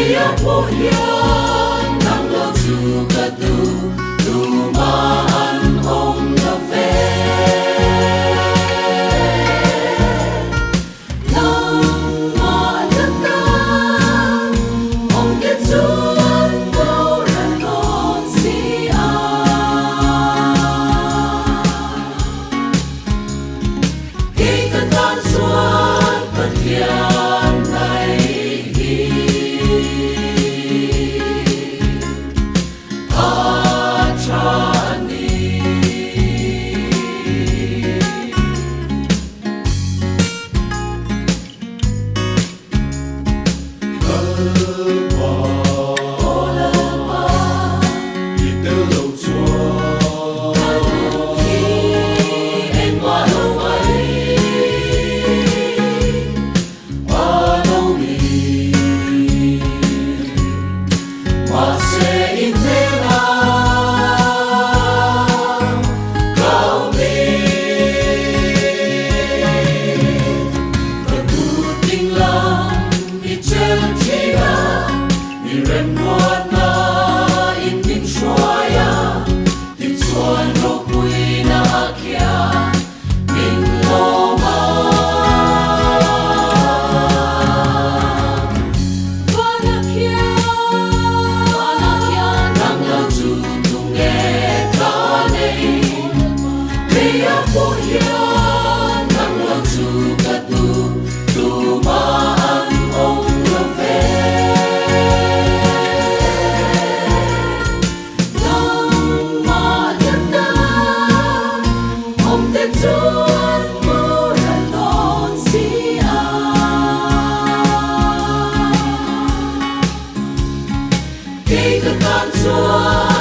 Leia pawh hian nang lo chu ka duh tumah an awm lo ve. Nangmah laka awmte chuan boral dawn si a. Kei ka tan chuan Pathian hnaih hi a tha a ni. Lalpa, Aw Lalpa, i tel lo chuan. Ka nun hi engmah lo mai a lo ni. Mahse i hnenah ka awm i. Ka kut ding lam i chel thin a, i remruatna in min hruai a, tichuan ropuina a khian min lawm a. Vana khian nang lo chu tunge ka nei? Leia pawh hian nang lo chu ka duh tumah an awm lo ve. Nangmah laka awmte chuan boral dawn si a. Kei ka tan chuan.